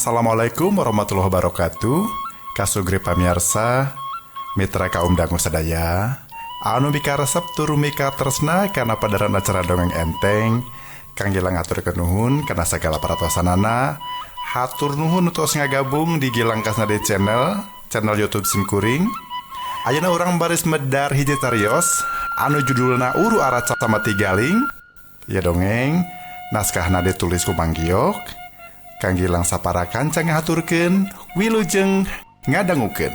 Assalamualaikum warahmatullahi wabarakatuh. Kasugri pamiarsa, mitra kaum dangu sadaya anu mikaresep tur mikatresna kana padaran acara dongeng enteng. Kang Gilang haturkeun nuhun kana sagala perhatosanana. Hatur nuhun tos ngagabung di Gilang Kasnade Channel, channel YouTube simkuring. Ayeuna urang baris medar hiji tarios anu judulna Uru Ara Camati Galing. Ieu dongeng naskahna ditulis ku Mang Giok. Kang Gilang sapara kanca ngahaturkeun wilujeng ngadangukeun.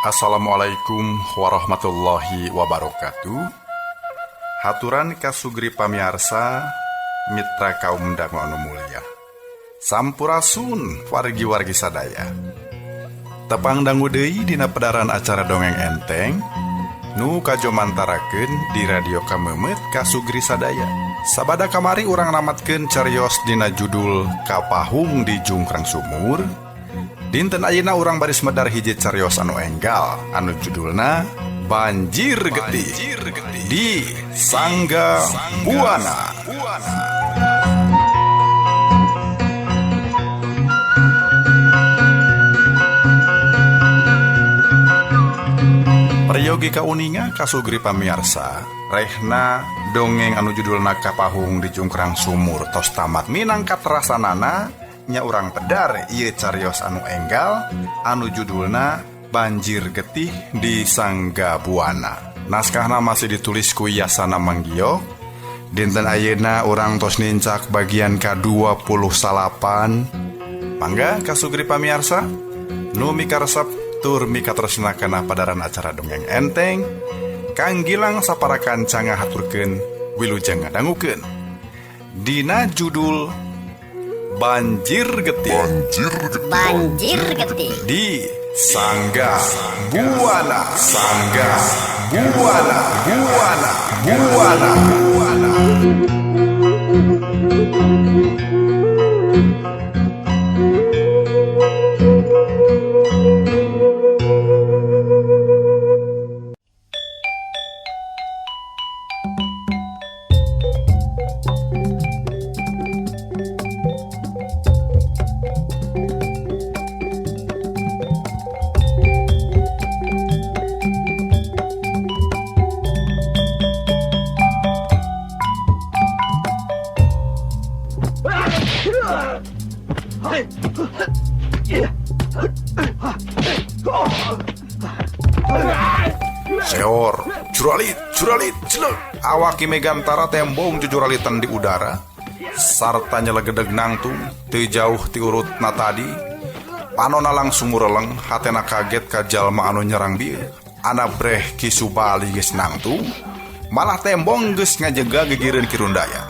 Assalamualaikum warahmatullahi wabarakatuh. Haturan kasugri pamiarsa, mitra kaum dangu anu mulya. Sampurasun wargi-wargi sadaya. Tepang dangu deui dina pedaran acara dongeng enteng nu kajomantarakeun di radio Kamemet kasugri sadaya. Sabada kamari urang namatkeun carios dina judul Kapahung di Jungkrang Sumur. Dinten ayeuna urang baris medar hiji carios anu enggal anu judulna Banjir Getih di Sangga Buana. Peryogi kauninga kasugri pamiarsa, rehna dongeng anu judulna Kapahung di Jungkrang Sumur tos tamat minangka terasanana nya urang pedar ieu carios anu enggal anu judulna Banjir Getih di Sangga Buana. Naskahna masih ditulis ku Yasana Manggio. Dinten ayeuna urang tos nincak bagian ka-28. Mangga kasugri pamiarsa nu mikaresep tur mikatresna kana padaran acara dongeng enteng. Kang Gilang sapara kanca ngahaturkeun wilujeng ngadangukeun dina judul Banjir Getih. Banjir Getih di Sangga Buana. Sangga Buana, Buana, Buana, Buana. Seor, juralit, juralit, jelek. Awak Ki Megantara tembong jujuralitan di udara. Sarta nyelegedeg nangtung, teu jauh ti urutna tadi. Panona langsung mureleng, hatena kaget ka jalma anu nyerang bieu. Anabreh Ki Subali geus nangtung, malah tembong geus ngajega gigireun Ki Rundaya.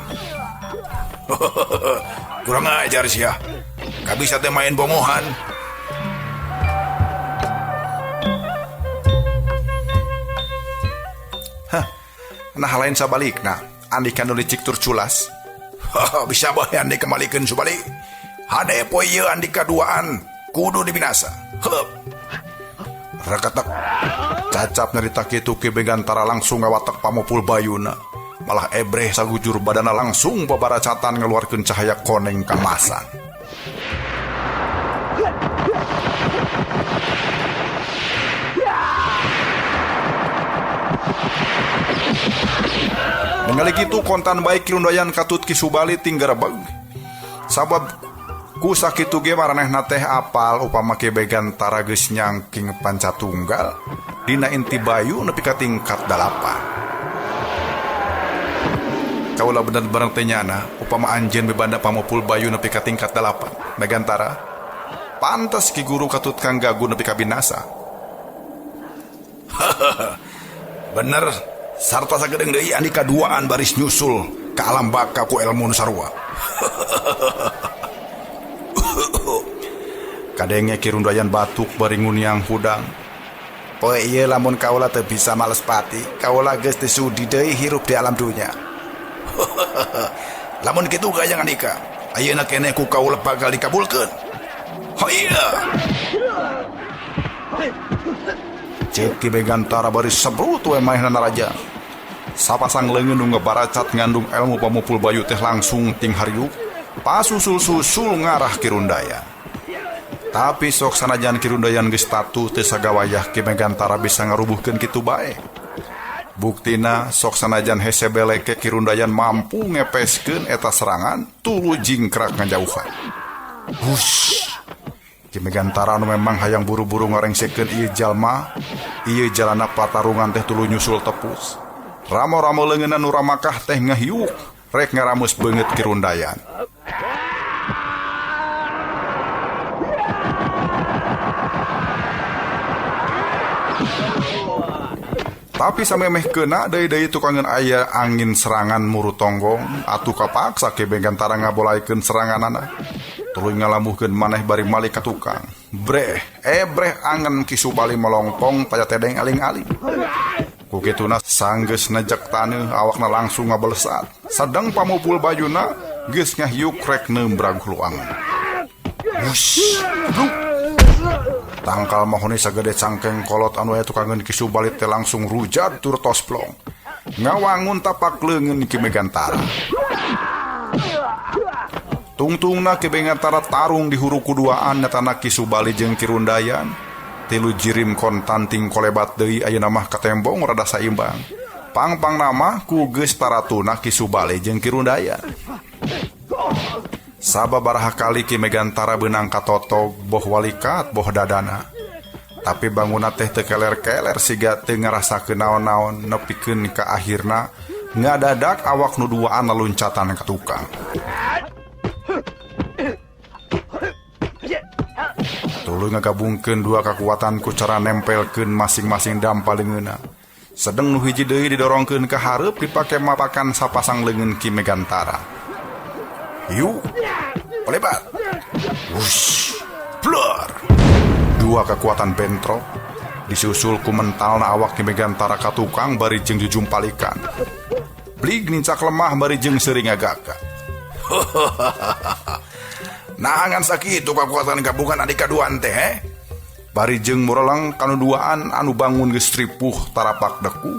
Kurang ajar sia. Kabisa teh main bongohan. Hah, nah lain sabalikna, andika nu licik tur culas. Bisa bae andika malikeun Subali. Hade poe ieu andika duaan kudu dibinasa. Heup. Reketek. Cacap nyarita kitu Ki Megantara langsung ngawatek pamupul bayuna. Malah ebreh sagujur badana langsung babaracatan ngeluarkeun cahaya koneng kamasan. Ningali kitu kontan bae Ki Rundayan katut Ki Subali tinggerebeg. Sabab ku sakitu ge maranehna teh apal upama Ki Megantara geus nyangking pancatunggal dina inti bayu nepi ka tingkat 8. Kaula bener-bener teh nyana upama anjeun bebanda pamupul bayu nepi ka tingkat 8. Megantara pantes Ki Guru katut kang gagu nepi ka binasa. Bener, sarta sagedeung deui andika duaan baris nyusul ka alam baka ku elmu nu sarua. Kadenge Ki Rundayan batuk bari nguniang hudang. Poe ieu lamun kaula teu bisa males pati, kaula geus teu sudi deui hirup di alam dunya. Lamun kitu gayang andika, ayeuna keneh ku kaula bakal dikabulkeun. Hoya. Cek Ki Megantara bari sebrut we maehna raja. Sapasang leungeun nu ngebaracat ngandung ilmu pamupul bayu teh langsung ting hariuk pasusul-susul ngarah Ki Rundayan. Tapi sok sanajan Ki Rundayan geus tatu teu sagawayah Ki Megantara bisa ngarubuhkeun kitu bae. Buktina sok sanajan hese beleke Ki Rundayan mampu ngepeskeun eta serangan tuluy jingkrak ngajauhan. Hush. Ki Megantara anu memang hayang buru-buru ngarengsekeun ieu jalma, ieu jalana patarungan teh tuluy nyusul tepus. Ramo-ramo leungeunna nu ramakah teh ngahiuk rek ngaramus beungeut Ki Rundayan. Tapi samemeh keuna deui-deui tukangeun aya angin serangan muru tonggong atuh kapaksa Ki Megantara ngabolaikeun seranganana. Tuluy ngalamuhkeun maneh bari malik ka tukang. Breh, ebreh angen Ki Subali melongpong taya tedeng aling-aling. Ku kituna sanggeus nejek taneuh awakna langsung ngabelesat. Sadeng pamupul bayuna geus ngahiuk rek neumbrag hulu angen. Wush, bluk. Tangkal mahoni sagede cangkeng kolot anu aya tukangeun Ki Subali teh langsung rujat tur tos plong. Ngawangun tapak leungeun Ki Megantara. Tungtungna Ki Megantara tarung di huru kuduaan nyatana Ki Subali jeung Ki Rundayan. Tilu jirim kontanting kolebat deui ayeuna mah katembong rada saimbang. Pangpang nama ku geus taratuna Ki Subali jeung Ki Rundayan. Sababaraha kali Ki Megantara beunang katotog boh walikat boh dadana. Tapi bangunna teh teu keler-keler siga teu ngarasakeun naon-naon nepikeun ka akhirna ngadadak awak nu duaan laluncatan ka tukang. Tuluy ngagabungkeun dua kakuatan ku cara nempelkeun masing-masing dampa leungeunna. Sedeng nu hiji deui didorongkeun ka hareup dipake mapakan sapasang leungeun Ki Megantara. Yuk, lebat. Wush, blur. Dua kekuatan bentrok disusul ku mentalna awak Ki Megantara ka tukang bari jeung jujumpalikan. Blig nincak lemah bari jeung seuri ngagaka. Nahangan sakitu kakuatan gabungan andika duaan teh he? Bari jeung mureleng kanu duaan anu bangun geus ripuh tarapak deku,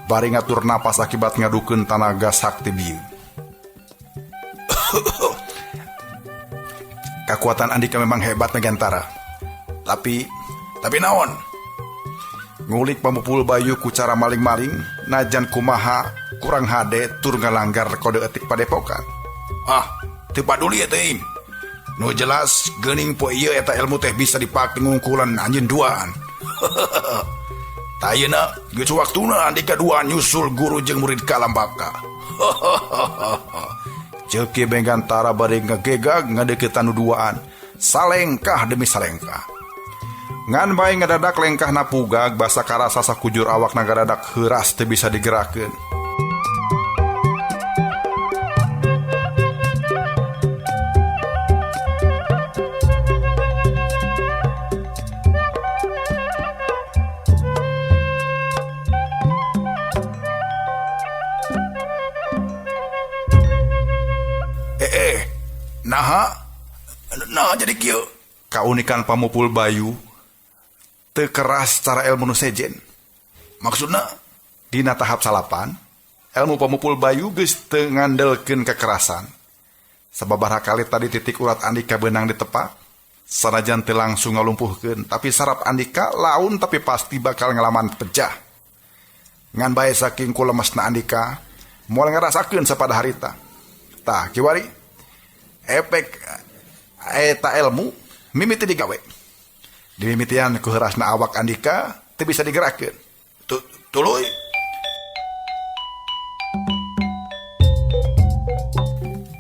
bari ngatur napas akibat ngadukeun tanaga sakti bieu. Kakuatan andika memang hebat Megantara. Tapi naon? Ngulik pamupul bayu ku cara maling-maling, najan kumaha kurang hade tur ngalanggar kode etik padepokan. Ah, teu paduli teuing. Nu jelas geuning poe ieu eta ilmu teh bisa dipake ngungkulan anjeun duaan. Tah ayeuna geus waktuna andika duaan nyusul guru jeung murid kalambaka. Ceuk Ki Megantara bari ngegegag ngadeuketan nu duaan, salengkah demi salengkah. Ngan bae ngadadak lengkahna pugag basa karasa sakujur awakna ngadadak heuras teu bisa digerakkeun. Naha jadi kieu. Kaunikan pamupul bayu teu keras cara ilmu nu sejen. Maksudna dina tahap salapan ilmu pamupul bayu geus teu ngandelkeun kekerasan. Sababaraha kali tadi titik urat andika beunang ditepak, sanajan teu langsung ngalumpuhkeun, tapi saraf andika laun tapi pasti bakal ngalaman pejah. Ngan bae saking kulemesna andika moal ngarasakeun sapada harita. Tah kiwari efek eta ilmu mimiti digawe. Dimimitian ku heurasna awak andika teu bisa digerakkeun. Tuluy.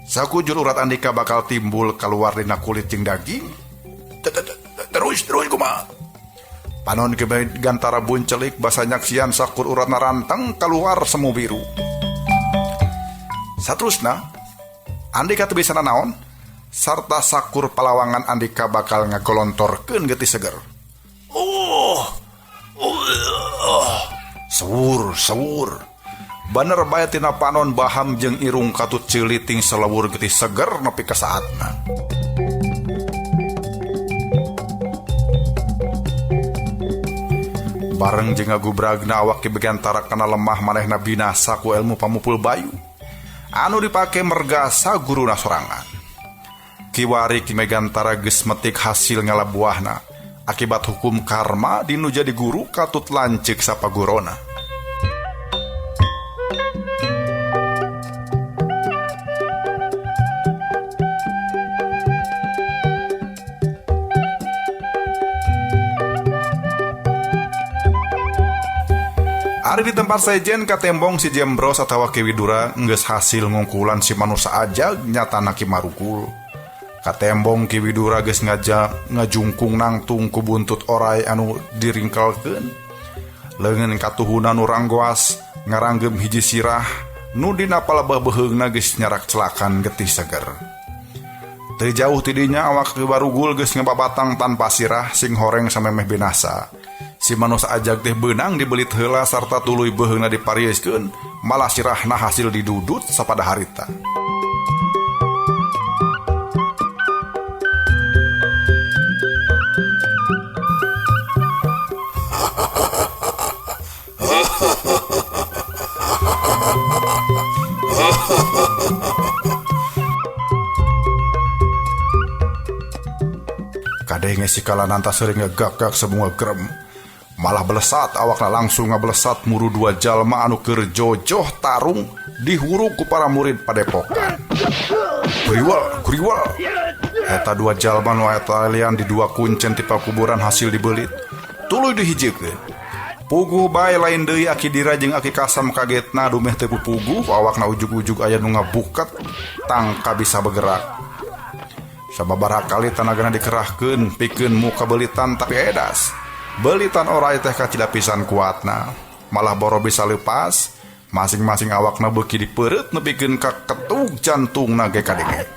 Sakujur urat andika bakal timbul keluar dina kulit jeung daging. Terus kumaha? Panon Ki Megantara buncelik basa nyaksian sakur uratna ranteng keluar semu biru. Saterusna andika teu bisa nanaon sarta sakur palawangan andika bakal ngagolontorkeun getih seger. Sewur. Baner bae tina panon baham jeung irung katut ceuliting selewur getih seger nepi ka saatna. Bareng jeung ngagubragna awak Ki Megantara kana lemah manehna binasa ku ilmu pamupul bayu anu dipake mergasa guruna sorangan. Kiwari Ki Megantara geus metik hasil ngalabuahna akibat hukum karma dinu jadi guru katut lanceuk sapagurona. Ari di tempat sejen katembong si Jembros atawa Ki Widura geus hasil ngungkulan si manusa ajag nyatana Ki Marukul. Katembong Ki Widura geus ngajungkung nangtung ku buntut orai anu diringkelkeun. Leungeun katuhunan nu ranggoas ngaranggem hiji sirah nu dina palebah beuheungna geus nyarak celakan getih seger. Teu jauh ti dinya awak Ki Barugul geus ngababatang tanpa sirah sing horeng samemeh binasa. Si manusa ajag teh beunang dibelit heula sarta tuluy beuheungna diparieuskeun, malah sirahna hasil didudut sapada harita. Kadenge si Kalananta sering ngegak-gak semua gerem. Malah belesat awakna langsung ngabelesat muru dua jalma anu keur jojoh tarung dihuruk ku para murid padepokan. Kuriwal, kuriwal. Eta dua jalma nu eta lian di dua kuncen ti pakuburan hasil dibelit. Tuluy dihijikeun. Puguh bae lain deui Aki Dira jeung Aki Kasam kagetna dumeh teu puguh awakna ujug-ujug aya nu ngabuket tangka bisa bergerak. Sababaraha kali tanagana dikerahkeun pikeun muka belitan tapi edas. Belitan orai teh kacida pisan kuatna, malah boro bisa lepas, masing-masing awakna beuki dipeureut nepikeun ka ketug jantungna ge kadenge.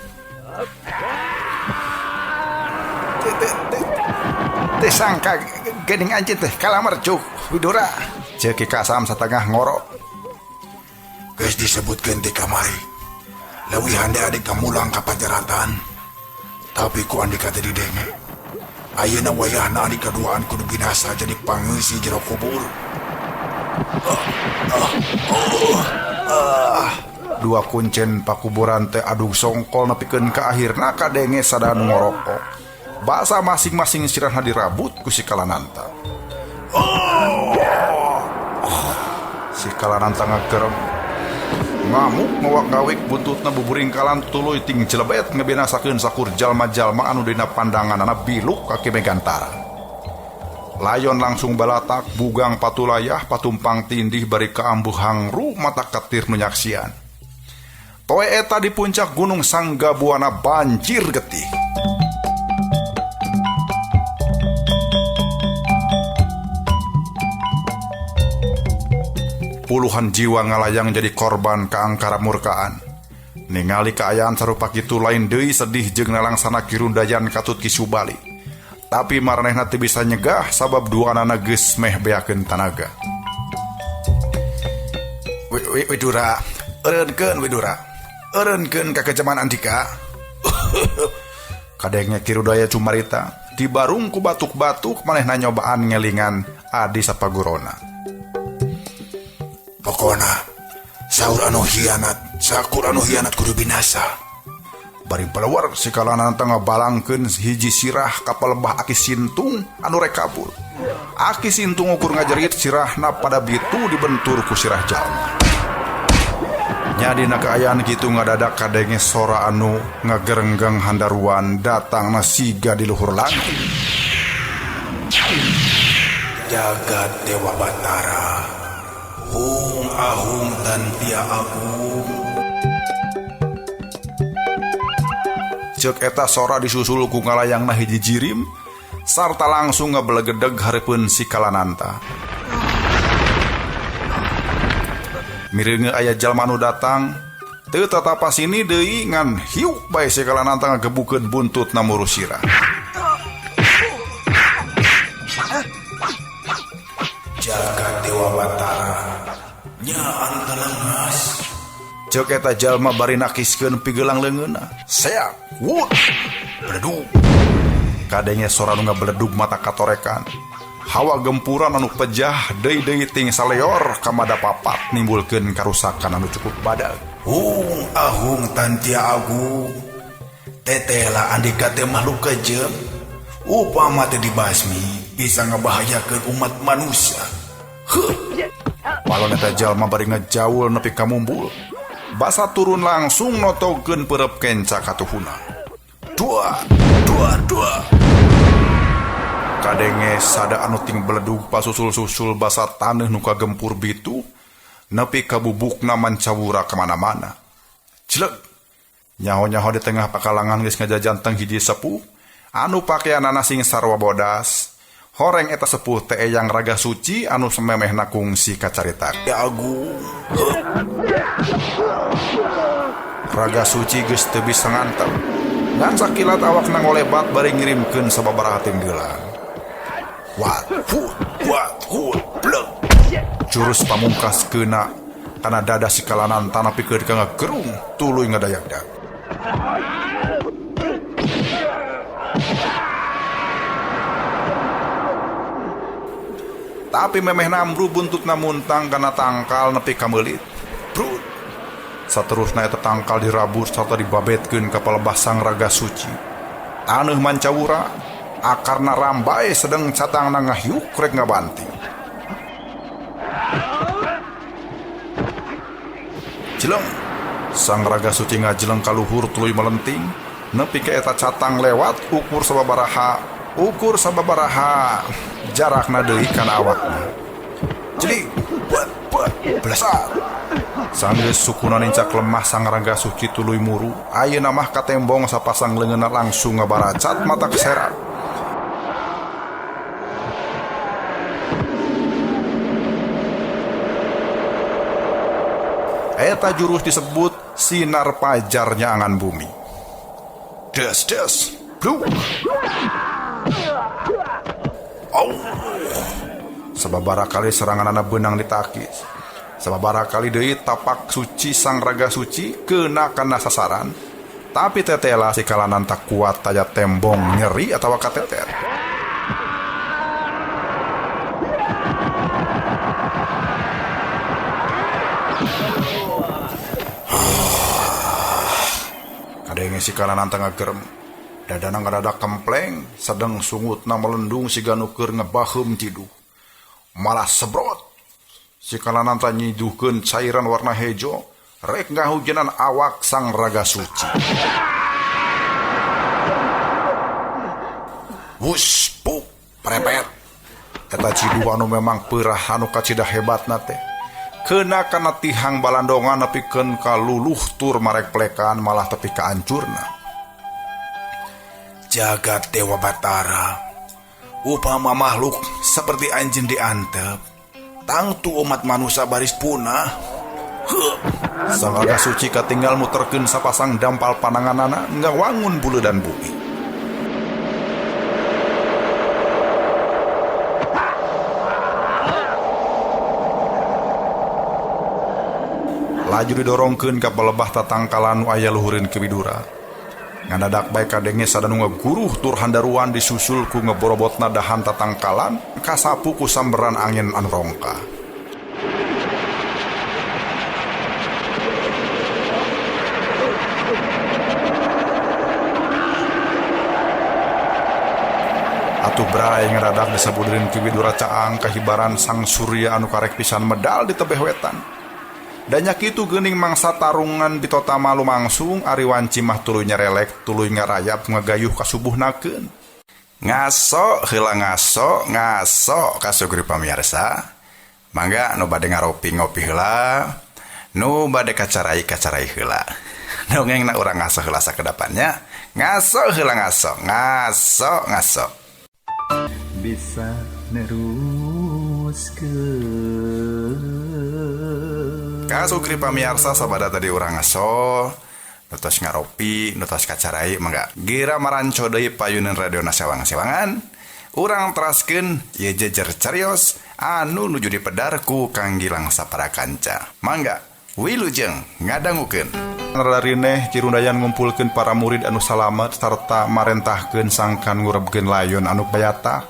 Teh sangka geuning anjeun teh kalamar cuk Widura, ceuk Ki Kasam satengah ngorok. Geus disebutkeun ti kamari, leuwih hande adik kamulang ka pajaratan, tapi ku andika teh didenge. Ayeuna wayahna adik kaduaan kudu binasa jadi pangeusi jero kubur. Dua kuncen pakuburan teh adug songkol nepikeun ka akhirna kadenge sadanu ngorokok. Basa masing-masing sirahna dirabut ku si Kalananta. Si Kalananta ngagerem. Ngamuk ngawak-ngawik buntutna buburingkalan tuluy ting jelebet ngebinasakeun sakur jalma-jalma anu dina pandanganana biluk ka Ki Megantara. Layon langsung balatak bugang patulayah patumpang tindih bari kaambuh hangru mata ketir nu nyaksian. Poe eta di puncak Gunung Sanggabuana banjir getih. Puluhan jiwa ngalayang jadi korban kaangkara murkaan. Ningali kaayaan sarupa kitu lain deui sedih jeung nalangsana kirundayan katut Ki Subali. Tapi maranehna teu bisa nyegah sabab duanana geus meh beakeun tanaga. Widura, eureunkeun Widura. Eureunkeun kakejaman andika. Kadenge Kirudaya cumarita, dibarung ku batuk-batuk manehna nyobaan ngelingan adi sapagurona. Pokona saur anu hianat, sakur anu hianat kudu binasa. Bari palawar si Kalananta ngabalangkeun hiji sirah ka palebah Aki Sintung anu rek kabur. Aki Sintung ukur ngajerit sirahna pada bitu dibentur ku sirah jalma. Nya dina kaayaan kitu ngadadak kadenge sora anu ngagerenggang handaruan datangna siga di luhur langit. Jagat Dewa Batara, hung ahung dan tia agung. Ceuk eta sora disusul ku ngalayangna hiji jirim sarta langsung ngabelegedeg hareupeun si Kalananta. Mireunge aya jalma nu datang, teu tatapa sini deui ngan hiuk bae si Kalananta ngagebukeun buntutna muru sirah. Jagat Dewa Batara, nyaan telengas. Ceuk eta jalma bari nakiskeun pigelang leungeunna. Seak, wut, beledug. Kadenge sora nu ngabeledug mata katorekan. Hawa gempuran anu pejah deui-deui ting saleor ka madapapat nimbulkeun karusakan anu cukup badag. Hung ahung Tantia Agung. Tetela andika teh makhluk kejem. Upama teu dibasmi bisa ngabahayakeun umat manusia. Heuh. Balon eta jalma bari ngajaul nepi ka mumbul. Basa turun langsung notogeun peureup kenca katuhuna. Dua, dua, dua. Kadenge sada anu ting beledug pasusul-susul basa taneuh nu kagempur bitu nepi ka bubukna mancawura kamana-mana. Jleg. Nyaho-nyaho di tengah pakalangan geus ngajajanteng hiji sepuh anu pakeanana sing sarua bodas. Horeng eta sepuh teh eyang Raga Suci anu sememehna kungsi kacarita. Ya Agung. Raga Suci geus teu bisa ngantep. Ngan sakilat awakna ngolebat bari ngirimkeun sababaraha tinggelan. Wat hut wat hut blek. Jurus pamungkas keuna kana dada si kalananta nepi ka ngagerung tuluy ngadayak-dayak. Tapi memeh nambru buntutna muntang kana tangkal nepi ka meulit. Brut. Saterusna eta tangkal dirabur sarta dibabetkeun ka palebah Sang Raga Suci. Taneuh mancawura, akarna rambae sedeng catangna ngahiuk rek ngabanting. Jeleng. Sang Raga Suci ngajeleng ka luhur tuluy melenting nepi ka eta catang lewat ukur sababaraha jarakna deui kana awakna. Jadi buat buat blesat. Sanggeus sukuna nincak lemah Sang Raga Suci tuluy muru. Ayeuna mah katembong sapasang leungeunna langsung ngabaracat mata keserat. Eta jurus disebut sinar pajar nyaangan bumi. Des des bluk. Oh. Sababaraha kali seranganana beunang ditakis. Sababaraha kali deui tapak suci Sang Raga Suci keuna kana sasaran. Tapi tetela si kalanan tak kuat taya tembong nyeri atawa kateter. Kadenge si kalanan tengah gerem. Dadana ngadadak kempleng, sedeng sungutna melendung siga nu keur ngebaheum ciduh. Malah sebrot. Si kalananta nyiduhkeun cairan warna hejo, rek ngahujanan awak Sang Raga Suci. Wus, puk, prepet. Eta ciduh anu memang peurah anu kacida hebatna teh. Keuna kana tihang balandongan nepikeun ka luluh tur marek plekan malah tepi ka ancurna. Jagat Dewa Batara, upama makhluk seperti anjing diantep, tangtu umat manusia baris punah. Heuh. Sang Raga Suci katinggal muterkeun sapasang dampal pananganana ngawangun bulu dan bumi. Laju didorongkeun ka palebah tatangkalan nu aya luhureun ke widura. Ngadadak bae kadenge sada nu ngaguruh tur handaruan disusul ku ngeborobotna dahan tatangkalan kasapu ku samberan angin anu rongka. Atuh bray ngadadak disabuderin ki widura caang kahibaran Sang Surya anu karek pisan medal di tebeh wetan. Danya kitu geuning mangsa tarungan bitotama lumangsung ari wanci mah tuluy nyerelek tuluy ngarayap ngagayuh kasubuhnakeun. Ngaso heula ngaso ngaso kasugri pamirsa. Mangga nu bade ngaropi ngopi heula, nu bade kacarai kacarai heula. Dongengna urang ngaso heula sakedapannya. Ngaso heula ngaso ngaso ngaso. Bisa neruskeun. Kasukri pamiarsa sabada tadi urang ngaso, nutos ngaropi, nutos kacarai, mangga gira maranco deui payunan radio nasewang-sewangan. Urang teraskeun ye jejer carios anu nuju dipedar ku Kang Gilang sapara kanca. Mangga wilujeng ngadangukeun. Rarineh Cirundayan ngumpulkeun para murid anu salamet sarta marentahkeun sangkan ngurebkeun layon anu bayata.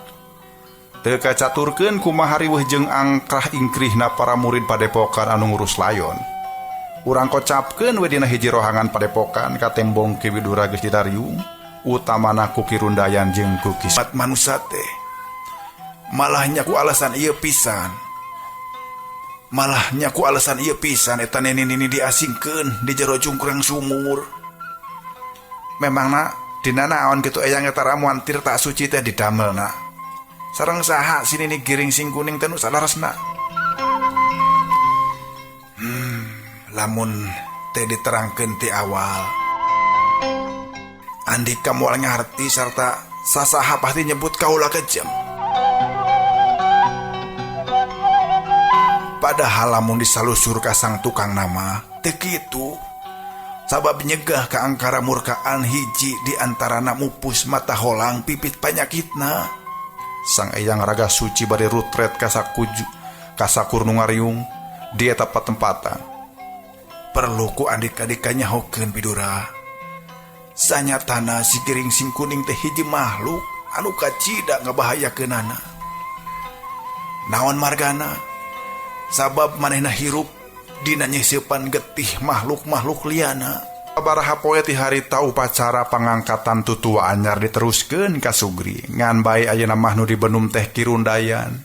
Teu kacaturkeun kumaha riweuh jeung angkrah ingkrihna para murid padepokan anu ngurus layon. Urang kocapkeun we dina hiji rohangan padepokan katembong Ki Widura geus ditariung, utamana ku Ki Rundayan jeung ku Ki Pat manusa teh. Malahnya ku alasan ieu pisan. Malahnya ku alasan ieu pisan eta nini-nini diasingkeun di jero cungkrang sumur. Memangna dina naon kitu eyang eta ramuan tirta suci teh didamelna. Sareng saha si nini giring sing kuning teh nu salaresna? Lamun teh diterangkeun ti awal. Andika moal ngarti sarta sasaha pasti nyebut kaula kejam. Padahal lamun disalusur ka sang tukang nama teu kitu. Sabab nyegah ka angkara murkaan hiji di antarana mupus mata holang pipit panyakitna. Sang eyang raga suci bari rutret kasakur nu ngariung di eta patempatan. Perlu ku andika-dika nyahokeun Widura. Sanyatana si giring sing kuning teh hiji makhluk anu kacida ngabahayakeunana. Naon margana? Sabab manehna hirup dina nyeusepan getih makhluk-makhluk liana. Sabaraha poe ti harita upacara pangangkatan tutua anyar diteruskeun ka Sugri. Ngan bae ayeuna mah nu dibenum teh Ki Rundayan.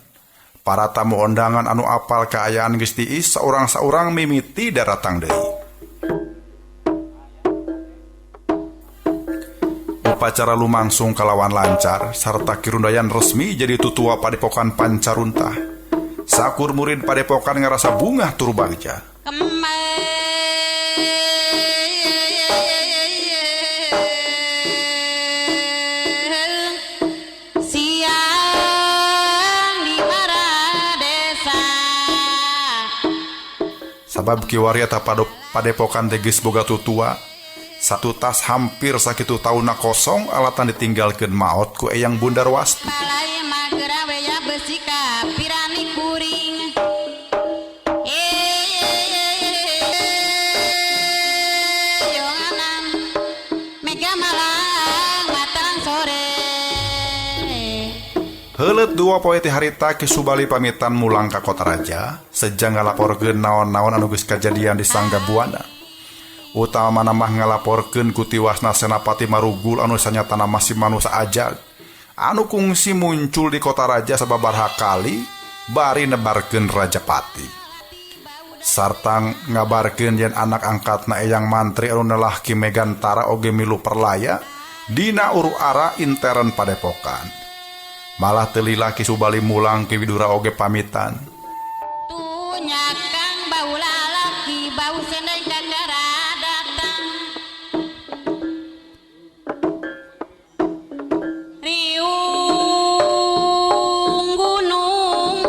Para tamu ondangan anu apal kaayaan geus tiis saurang-saurang mimiti daratang deui. Upacara lumangsung kalawan lancar sarta Ki Rundayan resmi jadi tutua padepokan Pancaruntah. Sakur murid padepokan ngarasa bungah tur bagja. Sabab kiwari eta padepokan teh geus boga tutua. Satu tas hampir sakitu taunna kosong alatan ditinggalkeun maot ku Eyang Bundarwastu. Heuleut dua poe ti harita Ki Subali pamitan mulang ka kota raja, sejang ngalaporkeun naon-naon anu geus kajadian di Sangga Buana. Utamana mah ngalaporkeun ku tiwasna Senapati Marugul anu sanyatana masih manusa ajag, anu kungsi muncul di kota raja sababaraha kali bari nebarkeun Rajapati. Sarta ngabarkeun yen anak angkatna Eyang Mantri anu nelah Ki Megantara oge milu perlaya dina uru ara intern padepokan. Malah teu lila Ki Subali mulang Ki Widura oge pamitan. Tunyakang bau lalaki bau sendeng kakara datang. Riung gunung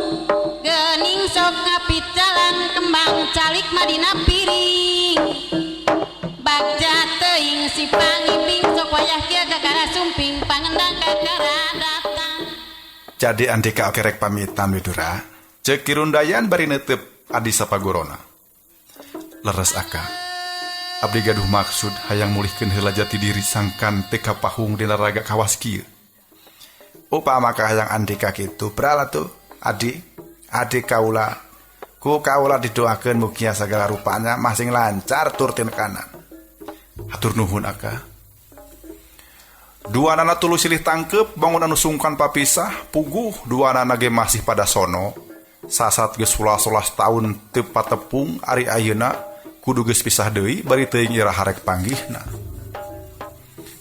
gening sok ngapit jalan kembang calik madina piring. Bagja teuing si pangiping sok wayah kieu kakara sumping pangendang kakara datang. Jadi andika oge rek pamitan Widura. Ceuk Ki Rundayan bari neuteup adi sapagorona. Leres aka. Abdi gaduh maksud hayang mulihkeun heula jati diri sangkan teu kapahung dina raga kawas kieu. Upama kahayang andika kitu brala tuh adi adi kaula. Ku kaula didoakeun mugia sagala rupanya masing lancar tur tinekanan. Hatur nuhun aka. Dua nana tuluy silih tangkep bangun anu sungkan papisah puguh dua nana ge masih pada sono. Sasat geus 11 tahun teu patepung ari ayeuna kudu geus pisah deui bari teuing iraha rek panggihna.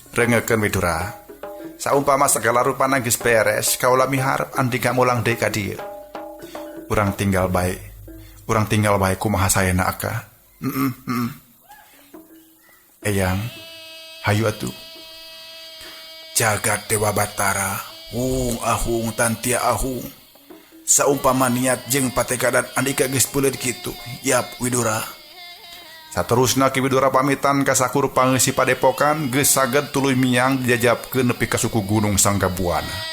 Rengekeun Widura. Saumpama sagala rupana geus beres kaula miharep andika mulang deui ka dieu. Urang tinggal bae. Urang tinggal bae kumaha saena aka. Eyang, hayu atuh. Jagat Dewa Batara, hung ahung tantia ahung. Saumpama niat jeung patekadan andika geus peuleut kitu. Yap Widura. Saterusna Ki Widura pamitan ka sakur pangeusi padepokan geus saged tuluy miang dijajabkeun nepi ka suku Gunung Sangga Buana.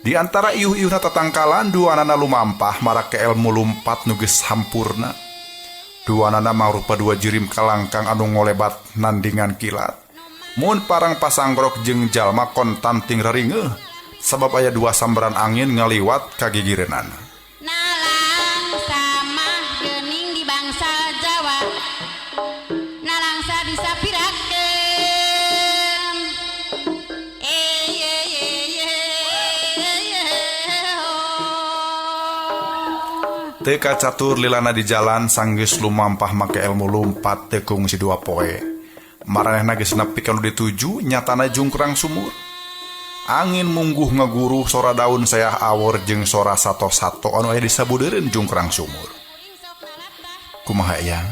Di antara iuh-iuhna tatangkalan duanana lumampah marake elmu lumpat nu geus hampurna. Duanana mangrupa dua jirim kalangkang anu ngolebat nandingan kilat. Mun parang pasanggrok jeung jalma kontan ting reringeuh sabab aya dua sambaran angin ngaliwat ka gigireunana. Teu kacatur lilana di jalan sanggeus lumampah make elmu lumpat teu kungsi dua poe. Maranehna geus nepi ka nu dituju nyatana jungkrang sumur. Angin mungguh ngaguruh sora daun seah awor jeung sora sato-sato anu aya di sabudeureun jungkrang sumur. Kumaha eyang?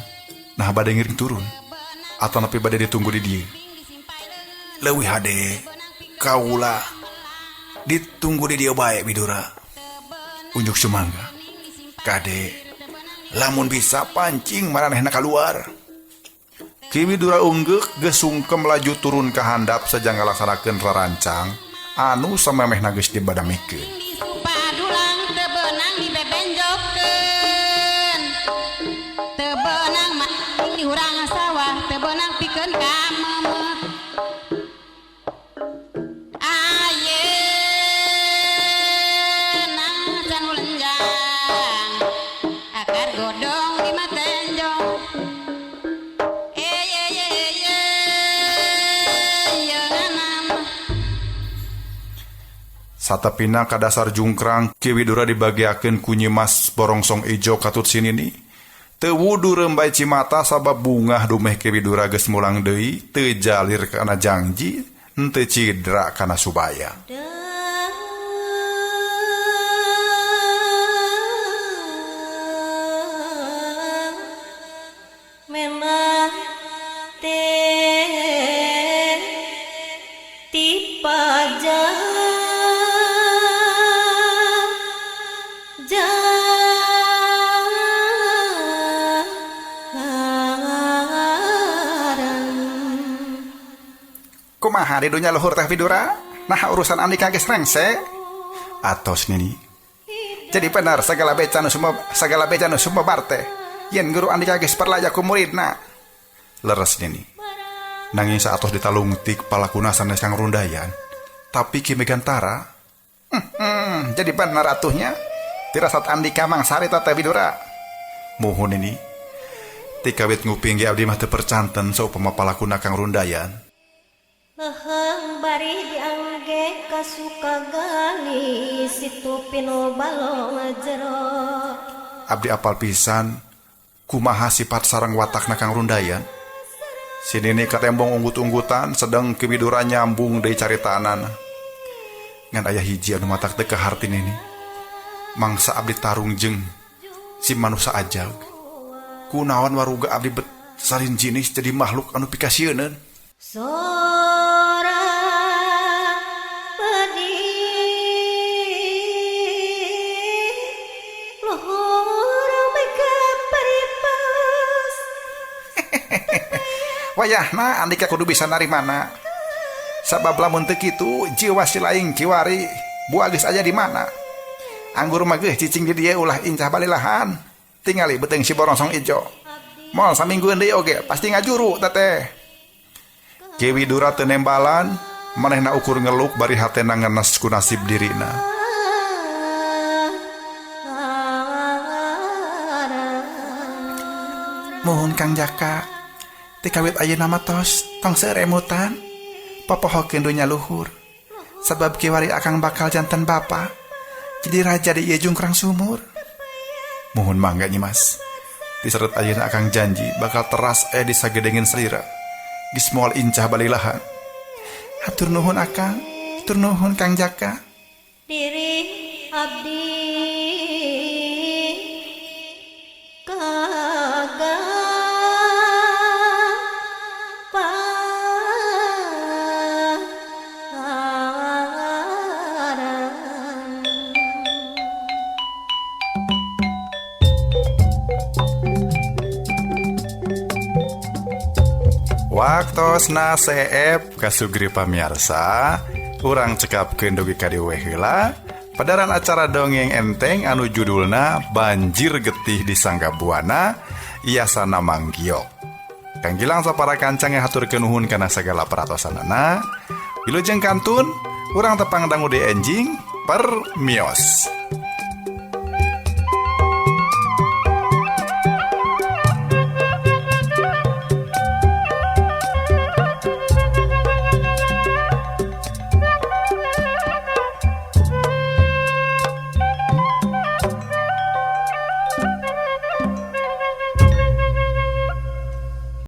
Nah bade ngiring turun atau nepi bade ditunggu di dieu? Leuwih hade kaula ditunggu di dieu bae Widura. Unjuk sumangga. Kade lamun bisa pancing maranehna kaluar. Ki Widura unggeuk geus sungkem laju turun ka handap sajang ngalaksanakeun rarancang anu samemehna geus dibadamikeun. Satepina ka dasar jungkrang Ki Widura dibagiakeun ku Nyimas Borongsong Ijo katut sinini. Teu wudu reumbai cimata sabab bungah dumeh Ki Widura geus mulang deui teu jalir kana jangji henteu cidra kana subaya. Kumaha di dunya luhur teh Widura? Nah urusan andika geus rengse. Atos nini. Jadi benar segala beca nu sumebar teh. Yen guru andika geus perlaya ku muridna. Leres nini. Nanging saatos ditalungtik palakuna sanes Kang Rundayan. Tapi Ki Megantara, jadi benar atuhnya. Tirasat andika mangsarita teh Widura. Muhun nini. Tikawit nguping ge abdi mah teu percanten saupama palakuna Kang Rundayan. Leheng bari diangge kasuka gali situ pino balong jero. Abdi apal pisan kumaha sifat sareng watakna Kang Rundayan. Si nini katembong unggut-unggutan sedang Ki Widura nyambung deui caritaanana. Ngan aya hiji anu matak teu kaharti nini. Mangsa abdi tarung jeung si manusa ajag. Kunaon waruga abdi bet salin jinis jadi makhluk anu pikasieuneun. Sora pedih luhur mega paripas. Wayahna andika kudu bisa narimana. Sabab lamun teu kitu jiwa si laing kiwari buah geus aya di mana. Anggur mah geus cicing di dieu ulah incah balilahan. Tingali beuteung si Borongsong ijo. Moal saminggueun deui oge pasti ngajuru teteh. Ki Widura teu nembalan, manehna ukur ngeluk bari hatena ngenes ku nasib dirina. Muhun Kang Jaka, ti kawit ayeuna mah tos tong seueur emutan, popohokeun dunya luhur. Sabab kiwari akang bakal janten bapa, jadi raja di ieu jungkrang sumur. Muhun mangga Nyi Mas. Diseret ayeuna akang janji bakal teras aya di sagedengin salira. Geus moal incah balilahan. Hatur nuhun akang, hatur nuhun Kang Jaka. Diri abdi kagak Waktosna seep kasugri pamiarsa, urang cekapkeun dugi ka dieu we heula. Padaran acara dongeng enteng anu judulna Banjir Getih di Sangga Buana Yasana Manggiok. Kang Gilang sapara kancang yang hatur kenuhun kana sagala peratosanana. Wilujeng kantun, urang tepang dangu di enjing permios.